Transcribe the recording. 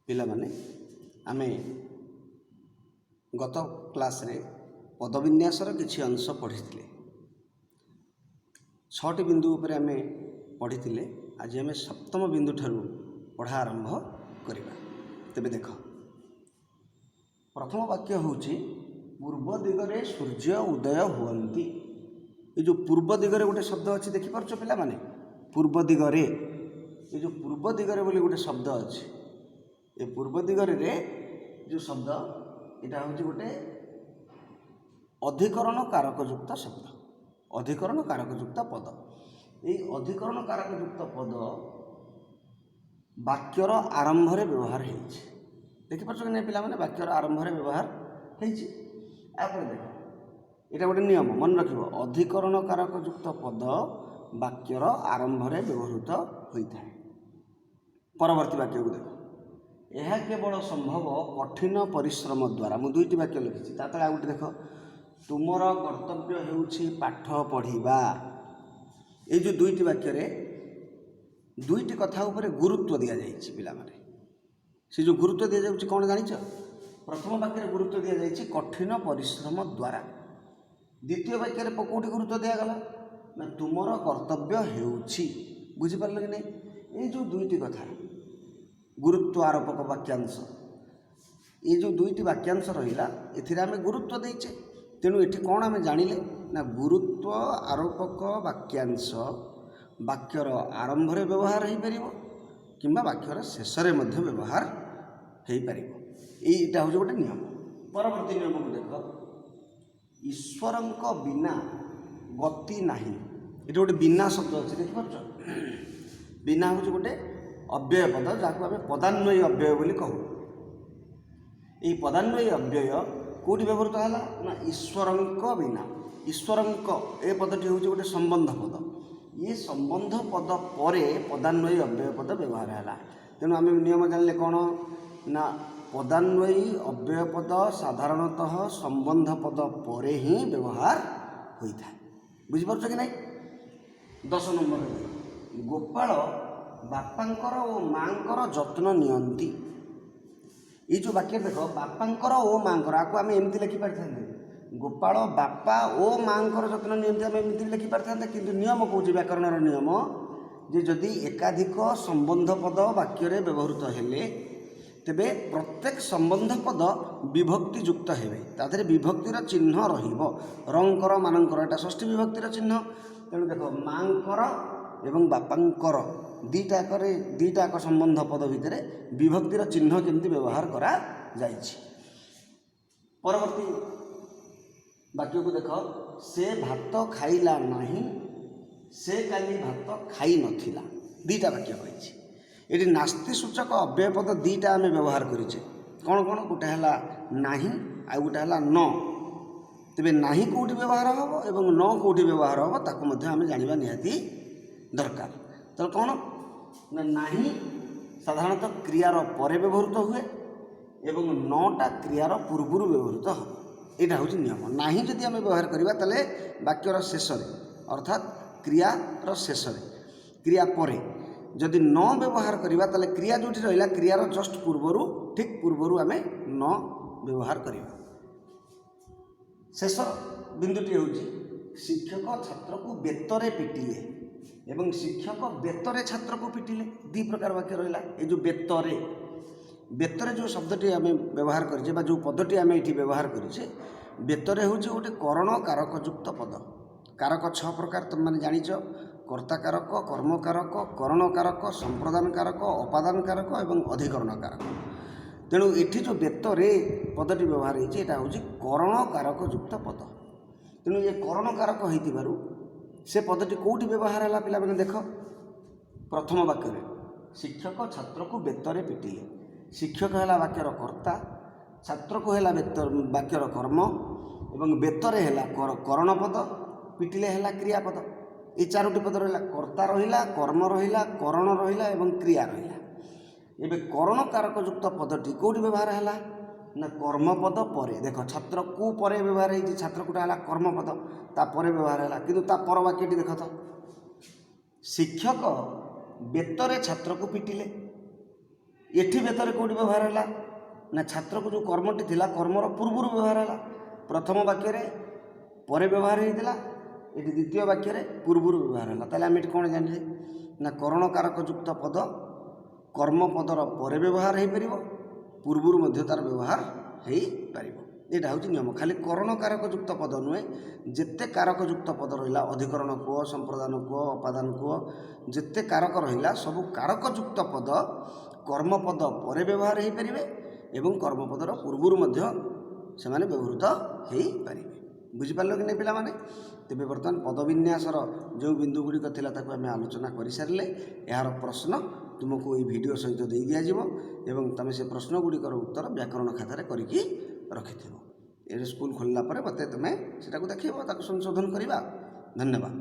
ପିଲାମାନେ, ଆମେ ଗତ କ୍ଲାସ୍ରେ ପଦବିନ୍ୟାସର କିଛି ଅଂଶ ପଢ଼ିଥିଲେ। ଛଅଟି ବିନ୍ଦୁ ଉପରେ ଆମେ ପଢ଼ିଥିଲେ। ଆଜି ଆମେ ସପ୍ତମ ବିନ୍ଦୁଠାରୁ ପଢ଼ା ଆରମ୍ଭ କରିବା। ତେବେ ଦେଖ, ପ୍ରଥମ ବାକ୍ୟ ହେଉଛି, ପୂର୍ବ ଦିଗରେ ସୂର୍ଯ୍ୟ ଉଦୟ ହୁଅନ୍ତି। ଏ ଯେଉଁ ପୂର୍ବ ଦିଗରେ ଗୋଟେ ଶବ୍ଦ ଅଛି, ଦେଖିପାରୁଛ ପିଲାମାନେ? ପୂର୍ବ ଦିଗରେ, ଏ ଯେଉଁ ପୂର୍ବ ଦିଗରେ ବୋଲି ଗୋଟେ ଶବ୍ଦ ଅଛି, ଏ ପୂର୍ବ ଦିଗରେ ଯେଉଁ ଶବ୍ଦ, ଏଇଟା ହେଉଛି ଗୋଟେ ଅଧିକରଣ କାରକଯୁକ୍ତ ଶବ୍ଦ, ଅଧିକରଣ କାରକଯୁକ୍ତ ପଦ। ଏଇ ଅଧିକରଣ କାରକଯୁକ୍ତ ପଦ ବାକ୍ୟର ଆରମ୍ଭରେ ବ୍ୟବହାର ହେଇଛି। ଦେଖିପାରୁଛ କି ନାହିଁ ପିଲାମାନେ? ବାକ୍ୟର ଆରମ୍ଭରେ ବ୍ୟବହାର ହେଇଛି। ତାପରେ ଦେଖ, ଏଇଟା ଗୋଟେ ନିୟମ, ମନେ ରଖିବ, ଅଧିକରଣ କାରକଯୁକ୍ତ ପଦ ବାକ୍ୟର ଆରମ୍ଭରେ ବ୍ୟବହୃତ ହୋଇଥାଏ। ପରବର୍ତ୍ତୀ ବାକ୍ୟକୁ ଦେଖ, ଏହା କେବଳ ସମ୍ଭବ କଠିନ ପରିଶ୍ରମ ଦ୍ୱାରା। ମୁଁ ଦୁଇଟି ବାକ୍ୟ ଲେଖିଛି, ତା ତଳେ ଆଉ ଗୋଟେ ଦେଖ, ତୁମର କର୍ତ୍ତବ୍ୟ ହେଉଛି ପାଠ ପଢ଼ିବା। ଏଇ ଯେଉଁ ଦୁଇଟି ବାକ୍ୟରେ ଦୁଇଟି କଥା ଉପରେ ଗୁରୁତ୍ୱ ଦିଆଯାଇଛି ପିଲାମାନେ। ସେ ଯେଉଁ ଗୁରୁତ୍ୱ ଦିଆଯାଉଛି କ'ଣ ଜାଣିଛ? ପ୍ରଥମ ବାକ୍ୟରେ ଗୁରୁତ୍ୱ ଦିଆଯାଇଛି କଠିନ ପରିଶ୍ରମ ଦ୍ୱାରା। ଦ୍ୱିତୀୟ ବାକ୍ୟରେ କେଉଁଠି ଗୁରୁତ୍ୱ ଦିଆଗଲା ନା ତୁମର କର୍ତ୍ତବ୍ୟ ହେଉଛି। ବୁଝିପାରିଲ କି ନାହିଁ? ଏଇ ଯେଉଁ ଦୁଇଟି କଥା, ଗୁରୁତ୍ୱ ଆରୋପକ ବାକ୍ୟାଂଶ, ଏ ଯେଉଁ ଦୁଇଟି ବାକ୍ୟାଂଶ ରହିଲା, ଏଥିରେ ଆମେ ଗୁରୁତ୍ୱ ଦେଇଛେ। ତେଣୁ ଏଠି କ'ଣ ଆମେ ଜାଣିଲେ ନା ଗୁରୁତ୍ୱ ଆରୋପକ ବାକ୍ୟାଂଶ ବାକ୍ୟର ଆରମ୍ଭରେ ବ୍ୟବହାର ହୋଇପାରିବ କିମ୍ବା ବାକ୍ୟର ଶେଷରେ ମଧ୍ୟ ବ୍ୟବହାର ହୋଇପାରିବ। ଏଇଟା ହେଉଛି ଗୋଟେ ନିୟମ। ପରବର୍ତ୍ତୀ ନିୟମକୁ ଦେଖ, ଈଶ୍ୱରଙ୍କ ବିନା ଗତି ନାହିଁ। ଏଠି ଗୋଟେ ବିନା ଶବ୍ଦ ଅଛି, ଦେଖିପାରୁଛ? ବିନା ହେଉଛି ଗୋଟେ ଅବ୍ୟୟ ପଦ, ଯାହାକୁ ଆମେ ପଦାନ୍ୱୟୀ ଅବ୍ୟୟ ବୋଲି କହୁ। ଏଇ ପଦାନ୍ୱୟୀ ଅବ୍ୟୟ କେଉଁଠି ବ୍ୟବହୃତ ହେଲା ନା ଈଶ୍ୱରଙ୍କ ବିନା। ଈଶ୍ୱରଙ୍କ ଏ ପଦଟି ହେଉଛି ଗୋଟେ ସମ୍ବନ୍ଧ ପଦ। ଇଏ ସମ୍ବନ୍ଧ ପଦ ପରେ ପଦାନ୍ୱୟୀ ଅବ୍ୟୟ ପଦ ବ୍ୟବହାର ହେଲା। ତେଣୁ ଆମେ ନିୟମ ଜାଣିଲେ କ'ଣ ନା ପଦାନ୍ୱୟୀ ଅବ୍ୟୟ ପଦ ସାଧାରଣତଃ ସମ୍ବନ୍ଧ ପଦ ପରେ ହିଁ ବ୍ୟବହାର ହୋଇଥାଏ। ବୁଝିପାରୁଛ କି ନାହିଁ? 10 ନମ୍ବରରେ, ଗୋପାଳ ବାପାଙ୍କର ଓ ମାଙ୍କର ଯତ୍ନ ନିଅନ୍ତି। ଏଇ ଯେଉଁ ବାକ୍ୟ ଦେଖ, ବାପାଙ୍କର ଓ ମାଙ୍କର, ଆକୁ ଆମେ ଏମିତି ଲେଖିପାରିଥାନ୍ତେ, ଗୋପାଳ ବାପା ଓ ମାଙ୍କର ଯତ୍ନ ନିଅନ୍ତି, ଆମେ ଏମିତି ବି ଲେଖିପାରିଥାନ୍ତେ। କିନ୍ତୁ ନିୟମ କହୁଛି, ବ୍ୟାକରଣର ନିୟମ ଯେ ଯଦି ଏକାଧିକ ସମ୍ବନ୍ଧ ପଦ ବାକ୍ୟରେ ବ୍ୟବହୃତ ହେଲେ, ତେବେ ପ୍ରତ୍ୟେକ ସମ୍ବନ୍ଧ ପଦ ବିଭକ୍ତି ଯୁକ୍ତ ହେବେ। ତା ଦେହରେ ବିଭକ୍ତିର ଚିହ୍ନ ରହିବ। ରଙ୍କର, ମାନଙ୍କର, ଏଇଟା ଷଷ୍ଠୀ ବିଭକ୍ତିର ଚିହ୍ନ। ତେଣୁ ଦେଖ, ମାଙ୍କର ଏବଂ ବାପାଙ୍କର ଦୁଇଟାକରେ, ଦୁଇଟାକ ସମ୍ବନ୍ଧ ପଦ ଭିତରେ ବିଭକ୍ତିର ଚିହ୍ନ କେମିତି ବ୍ୟବହାର କରାଯାଇଛି। ପରବର୍ତ୍ତୀ ବାକ୍ୟକୁ ଦେଖ, ସେ ଭାତ ଖାଇଲା ନାହିଁ, ସେ କାଲି ଭାତ ଖାଇନଥିଲା। ଦୁଇଟା ବାକ୍ୟ କହିଛି। ଏଠି ନାସ୍ତି ସୂଚକ ଅବ୍ୟୟ ପଦ ଦୁଇଟା ଆମେ ବ୍ୟବହାର କରିଛେ। କ'ଣ କ'ଣ? ଗୋଟେ ହେଲା ନାହିଁ, ଆଉ ଗୋଟେ ହେଲା ନ। ତେବେ ନାହିଁ କେଉଁଠି ବ୍ୟବହାର ହେବ ଏବଂ ନ କେଉଁଠି ବ୍ୟବହାର ହେବ, ତାକୁ ମଧ୍ୟ ଆମେ ଜାଣିବା ନିହାତି ଦରକାର। ତ କ'ଣ ନା ନାହିଁ ସାଧାରଣତଃ କ୍ରିୟାର ପରେ ବ୍ୟବହୃତ ହୁଏ ଏବଂ ନଟା କ୍ରିୟାର ପୂର୍ବରୁ ବ୍ୟବହୃତ ହେବ। ଏଇଟା ହେଉଛି ନିୟମ। ନାହିଁ ଯଦି ଆମେ ବ୍ୟବହାର କରିବା, ତାହେଲେ ବାକ୍ୟର ଶେଷରେ, ଅର୍ଥାତ୍ କ୍ରିୟାର ଶେଷରେ, କ୍ରିୟା ପରେ। ଯଦି ନ ବ୍ୟବହାର କରିବା, ତାହେଲେ କ୍ରିୟା ଯେଉଁଠି ରହିଲା, କ୍ରିୟାର ଜଷ୍ଟ ପୂର୍ବରୁ, ଠିକ୍ ପୂର୍ବରୁ ଆମେ ନ ବ୍ୟବହାର କରିବା। ଶେଷ ବିନ୍ଦୁଟି ହେଉଛି, ଶିକ୍ଷକ ଛାତ୍ରକୁ ବେତରେ ପିଟିଲେ ଏବଂ ଶିକ୍ଷକ ବେତରେ ଛାତ୍ରକୁ ପିଟିଲେ। ଦୁଇ ପ୍ରକାର ବାକ୍ୟ ରହିଲା। ଏ ଯେଉଁ ବେତରେ, ବେତରେ ଯେଉଁ ଶବ୍ଦଟି ଆମେ ବ୍ୟବହାର କରିଛେ ବା ଯେଉଁ ପଦଟି ଆମେ ଏଠି ବ୍ୟବହାର କରିଛେ, ବେତରେ ହେଉଛି ଗୋଟେ କରଣ କାରକଯୁକ୍ତ ପଦ। କାରକ ଛଅ ପ୍ରକାର ତୁମେମାନେ ଜାଣିଛ: କର୍ତ୍ତା କାରକ, କର୍ମକାରକ, କରଣ କାରକ, ସମ୍ପ୍ରଦାନ କାରକ, ଅପାଦାନ କାରକ ଏବଂ ଅଧିକରଣ କାରକ। ତେଣୁ ଏଠି ଯେଉଁ ବେତରେ ପଦଟି ବ୍ୟବହାର ହେଇଛି, ଏଇଟା ହେଉଛି କରଣ କାରକ ଯୁକ୍ତ ପଦ। ତେଣୁ ଏ କରଣ କାରକ ହେଇଥିବାରୁ ସେ ପଦଟି କେଉଁଠି ବ୍ୟବହାର ହେଲା ପିଲାମାନେ ଦେଖ। ପ୍ରଥମ ବାକ୍ୟରେ ଶିକ୍ଷକ ଛାତ୍ରକୁ ବେତରେ ପିଟିଲେ। ଶିକ୍ଷକ ହେଲା ବାକ୍ୟର କର୍ତ୍ତା, ଛାତ୍ରକୁ ହେଲା ବେତ ବାକ୍ୟର କର୍ମ ଏବଂ ବେତରେ ହେଲା କରଣ ପଦ, ପିଟିଲେ ହେଲା କ୍ରିୟାପଦ। ଏଇ ଚାରୋଟି ପଦ ରହିଲା: କର୍ତ୍ତା ରହିଲା, କର୍ମ ରହିଲା, କରଣ ରହିଲା ଏବଂ କ୍ରିୟା ରହିଲା। ଏବେ କରଣ କାରକଯୁକ୍ତ ପଦଟି କେଉଁଠି ବ୍ୟବହାର ହେଲା ନା କର୍ମପଦ ପରେ। ଦେଖ, ଛାତ୍ରକୁ ପରେ ବ୍ୟବହାର ହେଇଛି। ଛାତ୍ରକୁଟା ହେଲା କର୍ମପଦ, ତାପରେ ବ୍ୟବହାର ହେଲା। କିନ୍ତୁ ତା ପର ବାକ୍ୟଟି ଦେଖ ତ, ଶିକ୍ଷକ ବେତରେ ଛାତ୍ରକୁ ପିଟିଲେ। ଏଠି ବେତରେ କେଉଁଠି ବ୍ୟବହାର ହେଲା ନା, ଛାତ୍ରକୁ ଯେଉଁ କର୍ମଟି ଥିଲା, କର୍ମର ପୂର୍ବରୁ ବ୍ୟବହାର ହେଲା। ପ୍ରଥମ ବାକ୍ୟରେ ପରେ ବ୍ୟବହାର ହେଇଥିଲା, ଏଠି ଦ୍ୱିତୀୟ ବାକ୍ୟରେ ପୂର୍ବରୁ ବ୍ୟବହାର ହେଲା। ତାହେଲେ ଆମେ ଏଠି କ'ଣ ଜାଣିଲେ ନା, କରଣ କାରକ ଯୁକ୍ତ ପଦ କର୍ମପଦର ପରେ ବ୍ୟବହାର ହେଇପାରିବ, ପୂର୍ବରୁ ମଧ୍ୟ ତା'ର ବ୍ୟବହାର ହେଇପାରିବ। ଏଇଟା ହେଉଛି ନିୟମ। ଖାଲି କରଣ କାରକ ଯୁକ୍ତ ପଦ ନୁହେଁ, ଯେତେ କାରକ ଯୁକ୍ତ ପଦ ରହିଲା, ଅଧିକରଣ କୁହ, ସମ୍ପ୍ରଦାନ କୁହ, ଅପାଦାନ କୁହ, ଯେତେ କାରକ ରହିଲା, ସବୁ କାରକ ଯୁକ୍ତ ପଦ କର୍ମପଦ ପରେ ବ୍ୟବହାର ହେଇପାରିବେ ଏବଂ କର୍ମପଦର ପୂର୍ବରୁ ମଧ୍ୟ ସେମାନେ ବ୍ୟବହୃତ ହେଇପାରିବେ। ବୁଝିପାରିଲ କି ନାହିଁ ପିଲାମାନେ? ତେବେ ବର୍ତ୍ତମାନ ପଦବିନ୍ୟାସର ଯେଉଁ ବିନ୍ଦୁ ଗୁଡ଼ିକ ଥିଲା, ତାକୁ ଆମେ ଆଲୋଚନା କରିସାରିଲେ। ଏହାର ପ୍ରଶ୍ନ ତୁମକୁ ଏଇ ଭିଡ଼ିଓ ସହିତ ଦେଇ ଦିଆଯିବ ଏବଂ ତୁମେ ସେ ପ୍ରଶ୍ନ ଗୁଡ଼ିକର ଉତ୍ତର ବ୍ୟାକରଣ ଖାତାରେ କରିକି ରଖିଥିବ। ଏଠି ସ୍କୁଲ ଖୋଲିଲା ପରେ ମୋତେ ତୁମେ ସେଟାକୁ ଦେଖେଇବ, ତାକୁ ସଂଶୋଧନ କରିବା। ଧନ୍ୟବାଦ।